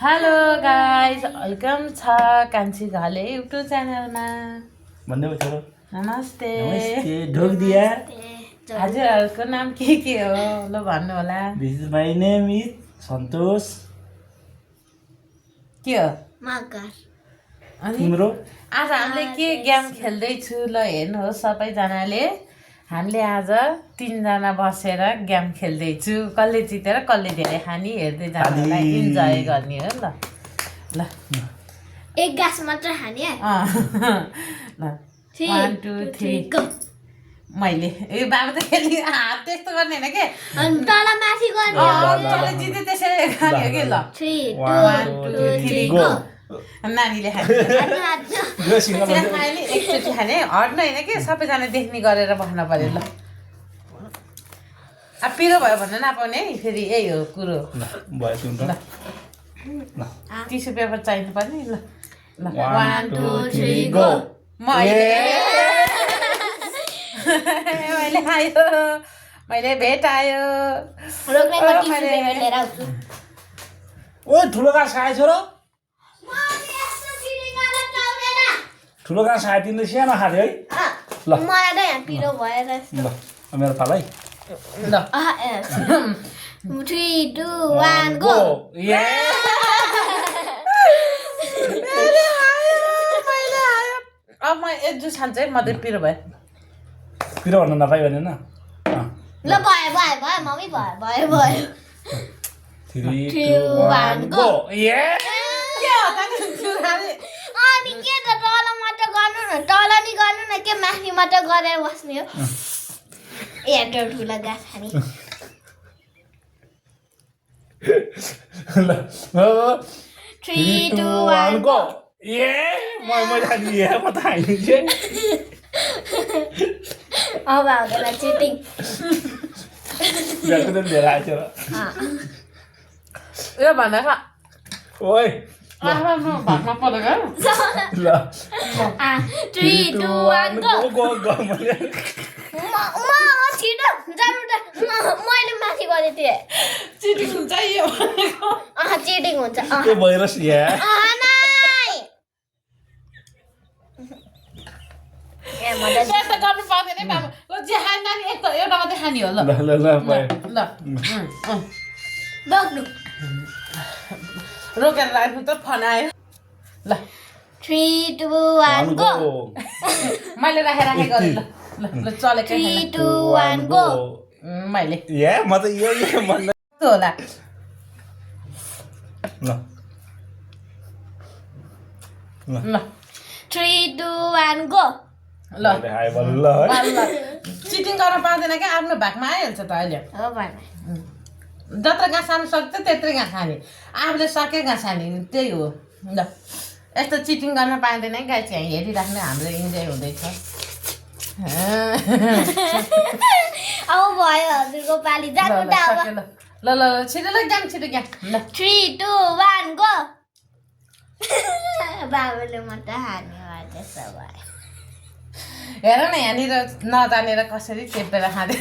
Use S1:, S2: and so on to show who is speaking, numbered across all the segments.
S1: Hello guys welcome छ कान्छी Ghale YouTube च्यानलमा
S2: भन्दै छोरो
S1: नमस्ते
S2: नमस्ते ढोक दिया
S1: हजुरहरूको नाम के हो ल भन्नु होला
S2: this is my name is Santosh
S1: के हो
S3: मगर
S1: अनि
S2: तिम्रो
S1: आज हामीले के गेम खेल्दै छु ल हेर्नुहोस् सबैजनाले हामीले आज 3 जना बसेर गेम खेल्दै छु कसले जितेर कसले धेरै खानी हेर्दै जानुलाई इन्जय गर्ने हो ल ल
S3: एक गास मात्र खाने
S1: ल 1 2 3
S3: गो
S1: मैले ए बाबा त खेल्ने हात त्यस्तो गर्ने होइन के
S3: अनि तल माथि गर्ने
S1: तँले जिते त्यसरी खाने हो कि ल
S3: 3
S2: 1 2 3 गो
S1: नानीले खाने खाने एकचोटि खाने हट्नु होइन कि सबैजना देख्ने गरेर बस्न पर्यो ल अब पिरो भयो भन्नु नपाउने है फेरि यही हो कुरो
S2: भयो सुन
S1: ल टिस्यु पेपर चाहिनु पर्ने ल ल
S2: 1 2 3 गो
S1: मैले आयो मैले भेटायो
S3: रोक्ने टिस्यु पेपर लिएर आउँछु
S2: ओ ठुलो घाँस खाए छोरो ठुलो घाँस खाए तिमीले सानो खाने है ल
S3: मलाई त यहाँ पिरो भएर
S2: ल मेरो पालै
S1: ल
S3: 3 2 1 गो
S2: ये
S1: अब म एक जुस खान्छ है म त पिरो भयो
S2: पिरो भन्न नपाइ भनेन
S3: ल भयो भयो भयो मम्मी भयो भयो भयो
S2: 3
S3: 2
S2: 2
S3: 1
S2: 1
S3: गो
S2: गो ये
S1: के हो त नि
S3: अनि के त तल मात्र गर्नु न तल नि गर्नु न के माथि मात्र गरेर बस्ने हो एउटा ठुलो गाछ खाने
S2: ल
S3: 3 2 1
S2: गो ये म जानी ये म त हाइनि जे
S3: अब आउँदैन चिटिङ
S2: बेलको त लिएर आएछ र
S1: यो भन्दा खा
S2: ओइ
S1: आफ्नो भागमा परेको
S2: ल
S3: 3 2 1 गो
S2: गो गो मैले
S3: छिटो जानु त मैले माथि गरेको थिएँ
S1: चिटिङ हुन्छ यो भनेको
S3: चिटिङ हुन्छ
S2: के भइरस या
S1: त्यस्तो गर्नु पर्दैन बाबु ल जे खाने नानी एउटा मात्रै खाने हो ल
S2: ल ल भयो
S1: ल
S3: बग्नु
S1: रोकेर राख्नु त फनायो ल
S3: 3 2 1 गो
S1: मैले राखेँ गरेँ ल ल ल चलेकै
S3: 3 2 1 गो
S1: मैले
S2: ए म त यो भन्दा
S1: कस्तो होला
S2: ल
S1: ल
S3: 3 2 1 गो
S1: ल
S2: हाय बल्ल
S1: ल चिटिङ गर्न पाउँदैन क्या आफ्नो भागमा आइहाल्छ त अहिले
S3: हो भन
S1: जत्र घाँस खानु सक्छ त्यत्रै घाँस खाने आफूले सके घाँस खाने त्यही हो ल यस्तो चिटिङ गर्न पाउँदैन क्या चाहिँ हेरिराख्ने हाम्रो इन्जोय हुँदैछ
S3: अब भयो हजुरको पाली जानु त अब
S1: ल ल ल छिटो ल जाम छिटो ज्ञान ल
S3: 3 2 1 गो बाबुले मात्र हान्यो त्यसो भए
S1: हेर न यहाँनिर नजानेर कसरी चेपेर खाँदै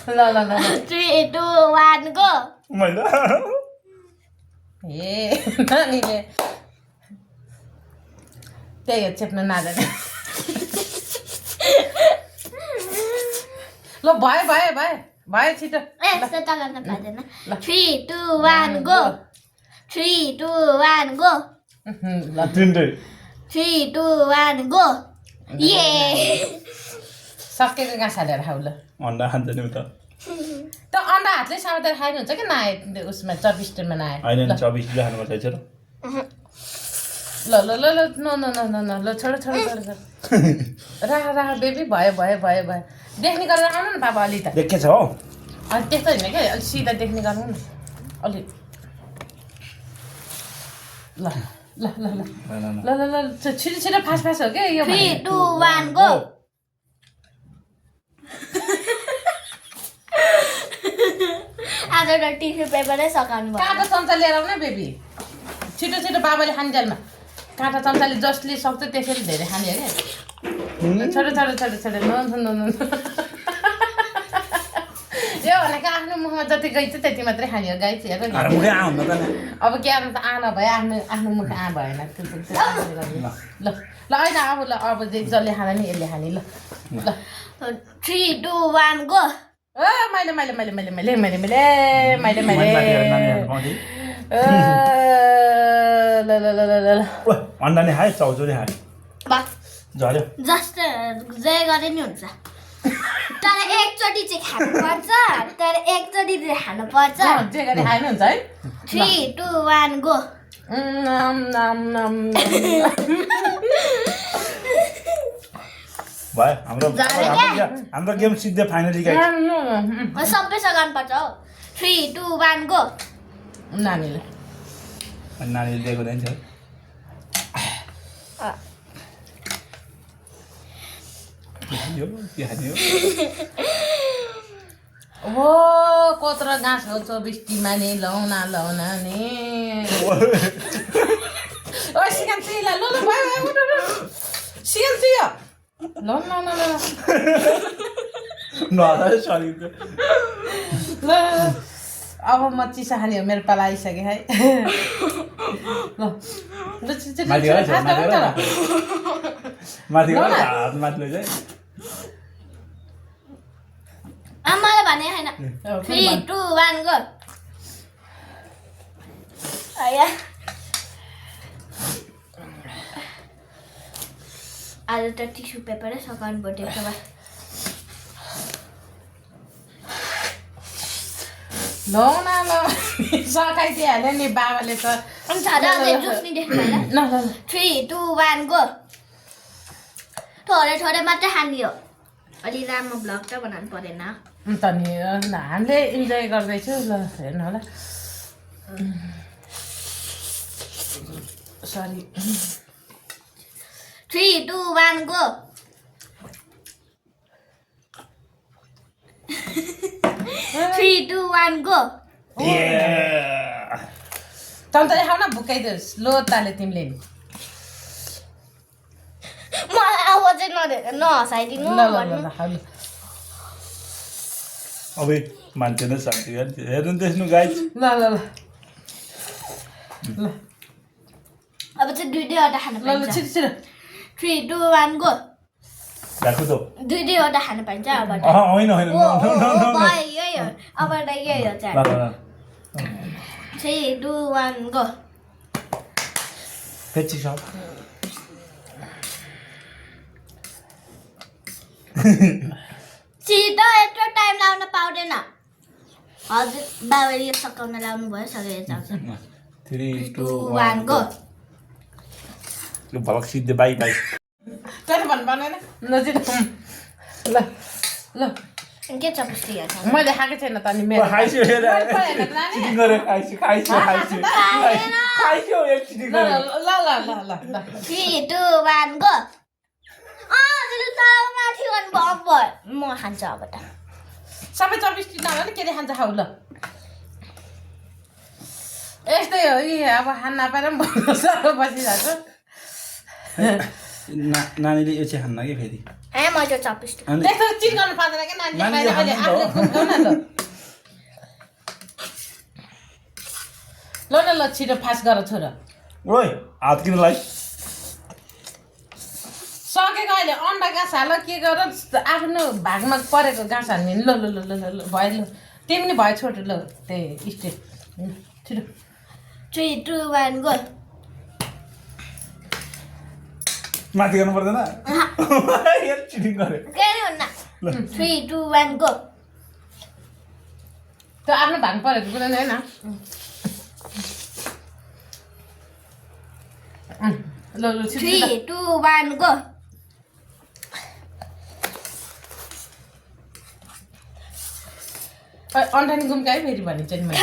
S1: ल ल ल
S3: 3 2 1 गो
S2: मैले
S1: ए नानीले त्यही हो चेप्नु नजाने ल भयो भयो भयो भयो छिटो
S3: यस्तो त गर्न पाउँदैन 3 2 1 गो 3 2 1 गो
S1: ल
S2: तिनटै
S3: 3 2 1 गो ये
S1: सकेको घाँस हालेर खाऊ ल
S2: अन्डा खान्छ नि त
S1: त अन्डा हातले साँधेर खानुहुन्छ कि नआए उसमा चबिस्टरमा नआए
S2: होइन नि 24 किलो खानुपर्छ है छोरो
S1: ल ल ल ल न न न न न ल छोडो छोडो छोडो छोडो राख राख बेबी भयो भयो भयो भयो देख्ने गरेर आउनु न बाबा अलि त
S2: देखेछ हो
S1: अनि त्यस्तो होइन क्या अलिक सिधा देख्ने गर्नु न अलि ल ल ल ल ल ल ल छिटो छिटो फास्ट फास्ट हो क्या यो
S3: 3 2 1 गो आज त टिस्यु पेपरै सकाउनु भयो
S1: काँटा चम्चा लिएर आउनु न बेबी छिटो छिटो बाबाले खान्जेलमा काँटा चम्चाले जसले सक्छ त्यसरी धेरै खाने हो क्या छोडो छोडो छोडो छोडो न न न यो भनेको आफ्नो मुखमा जति गइछ त्यति मात्रै खाने हो गाई चाहिँ हेर
S2: अरे मुखै आउनु त नि
S1: अब के गर्नु त आना भयो आफ्नो मुख आ भएन ल ल होइन अब ल अब जसले खाँदा नि यसले खाने ल ल
S3: 3 2 1 गो
S1: मैले ल ल ल ल ल
S2: अन्डा नि खाए चौचौरी खाए झऱ्यो
S3: जस्तो जे गरे नि हुन्छ तर एकचोटि चाहिँ खानुपर्छ तर एकचोटि चाहिँ खानुपर्छ
S1: जे गरे खाए नि हुन्छ है
S3: 3 2 1 गो
S2: भयो हाम्रो गेम सिद्धै फाइनली गाइस
S3: सबै सघाउनु पर्छ हौ 3 2 1 गो
S1: नानीले
S2: नानीले दिएको दिन्छ
S1: हो कत्रो घाँस हो 24टीमा नि लाउना नि ओ सिकान चाहिँ ल ल भयो सिकान चाहिँ ल ल अब म चिसा खाने हो मेरो पाला आइसक्यो है
S2: माथि
S3: आमाले भने हैन 3 2 1 गो आया आज त टिस्यु पेपरै सकाउनु पर्यो त्यसो भए
S1: लौना ल सकाइदिइहाल्यो नि बाबाले त
S3: अनि छाडाले जुस नि देख्नु हैन
S1: ल
S3: 3 2 1 गो थोरै थोरै मात्रै खानी हो अलि राम्रो ब्लग त बनाउनु परेन
S1: अन्त नि हामीले इन्जोय गर्दैछु ल हेर्नु होला सरी
S3: 3 2 1 गो 3 2 1 गो
S1: तन्तै खाऊ न भुकाइदियोस् लो ताले तिमीले नि
S3: मलाई आवाज चाहिँ नहसाइदिनु
S1: ल ल ल खाऊ ल
S2: अब मान्छे नै सक्छ हेर्नु देख्नु गाइस
S1: ल ल ल ल
S3: अब चाहिँ दुईवटा खानु
S1: ल ल
S3: पाइन्छ
S1: छिटो छिटो
S3: 3 2 1 गो
S2: राख्नु त
S3: दुईवटा खानु पाइन्छ अब
S2: होइन होइन
S3: यही हो अब यही हो चाहिँ 3 2 1 गो
S2: फेरि सब
S3: छिटो यत्रो टाइम लाउन पाउँदैन हजुर बाबाले यो सकाउन लाउनु भयो सकेर जान्छ
S2: 3 2
S3: 1 गो
S2: यो भलक सिद्धे बाई बाई
S1: तर भन बनाएन नजिक ल ल
S3: के छ पुस्टी हेर्छ
S1: मैले खाएको छैन त नि मेरो
S2: खाइसो हेर चिटिङ गरे खाइसो एकचोटि
S1: ल
S2: गरे
S1: ल ल ल ल ल
S3: 3 2 1 गो त्यसले त माथि गर्नु भयो म खान्छु अब त
S1: सबै 24 नभए नि के ले खान्छ खाऊ ल यस्तै हो यी अब खान नपाएर पनि साह्रो बसिरहेको
S2: नानीले यो चाहिँ खान्न कि फेरि
S3: म त्यो चपिस्टिक
S1: त्यस्तो चिज गर्नु पर्दैन क्या नानीले अहिले आफूले खुम्काउ न त ल न ल छिटो फास्ट गर छोरा
S2: ओइ हात किन लाइ
S1: सकेको अहिले अन्डा घाँस हाल के गर आफ्नो भागमा परेको घाँस हाल्ने ल ल ल ल ल भयो ल तिमी नि भयो छोटो ल त्यही स्टेप छिटो
S3: 3 2 1 गो
S2: माथि गर्नु पर्दैन यार चिटिङ गरे
S3: के हुन्न 3 2 1 गो
S1: त्यो आफ्नो भाग परेको कुरा नि होइन ल ल छिटो
S3: 3 2 1 गो
S1: अन्डा नि गुम्कायो फेरि भनिन्छ नि मैले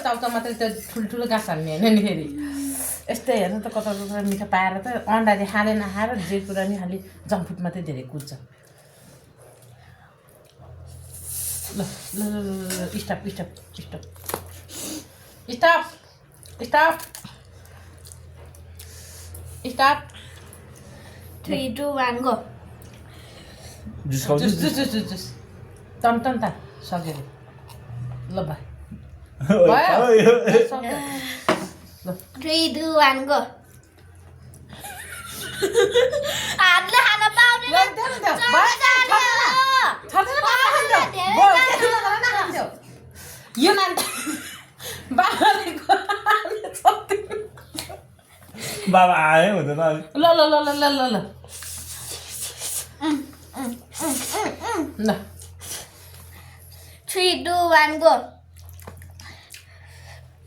S1: चाउचाउ मात्रै त्यो ठुल्ठुलो घाँस हाल्ने होइन नि फेरि यस्तै हेर्नु त कता कता मिठो पाएर त अन्डाले खाँदै नखाएर जे कुरा नि खालि जङ्क फुड मात्रै धेरै कुद्छ ल ल ल ल stop stop stop stop stop stop
S3: 3 2 1 go
S2: juice खाऊ
S1: juice juice juice juice juice टन टन त सक्यो ल भाइ
S2: ओइ,
S1: सक्यो
S3: 3 2 1 गो हातले खान पाउँदैन
S1: यो नानी
S2: बाबा आयो हुँदैन
S1: ल ल ल ल ल ल ल ल
S3: 3 2 1 गो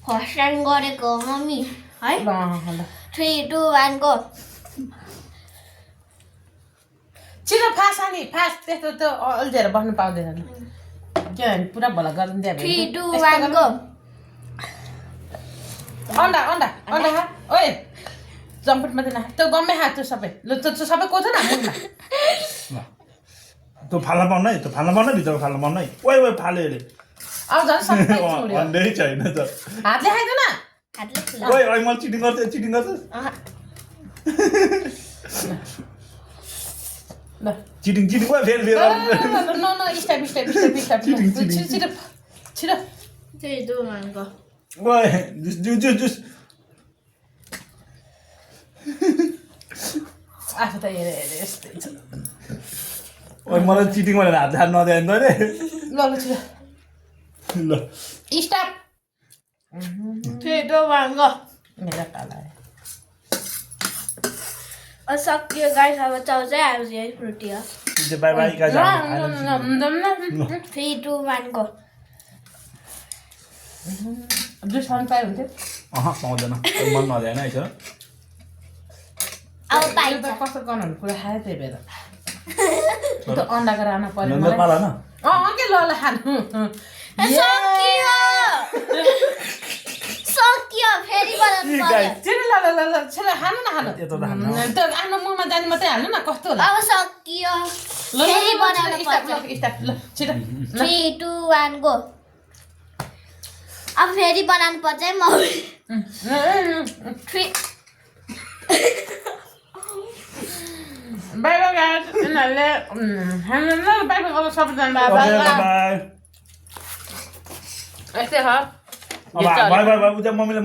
S3: फर्स्ट टाइम गरेको हो मम्मी है
S1: ल
S3: 3 2 1 गो
S1: छिटो फास अनि फास त्यस्तो त अल्झेर बस्नु पाउँदैन किनभने पुरा भला गरिदिन्छ
S3: 3 2 1 गो
S1: अन्डा अन्डा अन्डा खा ओए जम्पिट मात्रै नखा त्यो गम्मै खा त्यो सबै ल त्यो सबै कोथो न मुखमा
S2: तँ फाल्न पाउनु है, तँ फाल्न पाउनु भित्र फाल्न पाउनु है। ओइ ओइ फाल्यो अरे
S1: अब झन् सबै छोड्यो
S2: अन्डै छैन त।
S1: हातले खाइदियो न
S3: हातले
S2: ओइ ओइ मैले चिटिङ गर्छु
S1: ल
S2: चिटिङ ओइ फेरि
S1: न स्टेप स्टेप स्टेप स्टेप छिटो छिटो छिटो
S3: 3 2 1 गो
S2: ओइ जुस
S1: आफू त हेरे हेरे यस्तै छ
S2: ओइ मलाई चिटिङ भनेर हात हात नदिएन त रे
S1: ल ल छिटो
S2: ल
S1: स्टप
S3: 3 2 1 गो
S1: मेरो काला
S3: सक्यो गाइस अब चाउचाइ आउँछ है फ्रुटी हो
S2: by by guys
S3: 3 2 1 go
S1: juice खानु पाए हुन्थ्यो
S2: पाउँदैन मन नदिएन है सर
S3: अब पाइन्छ
S1: कस्तो गर्नु पुरा खायो त्यही भएर त्यो अन्डाको राना पर्यो
S2: नन्दर पाला न
S1: के ल ल खानु
S3: सक्यो फेरि बनाउनु पर्यो
S1: छिटो ल ल ल ल छिटो खानु न खानु
S2: यता त खानु
S1: त्यो आफ्नो मुखमा जाने मात्रै हाल्नु न कस्तो होला
S3: अब सक्यो
S1: ल
S3: फेरि बनाउनु पर्छ
S1: ल छिटो
S3: 3 2 1 गो अब फेरि बनाउनु पर्छ है म 3
S1: बाई बाई गाइस यिनीहरूले हामीलाई बाई बाई गर्नु सबैजना बाई
S2: बाई
S1: यस्तै हो
S2: बाई बाई उता मम्मीले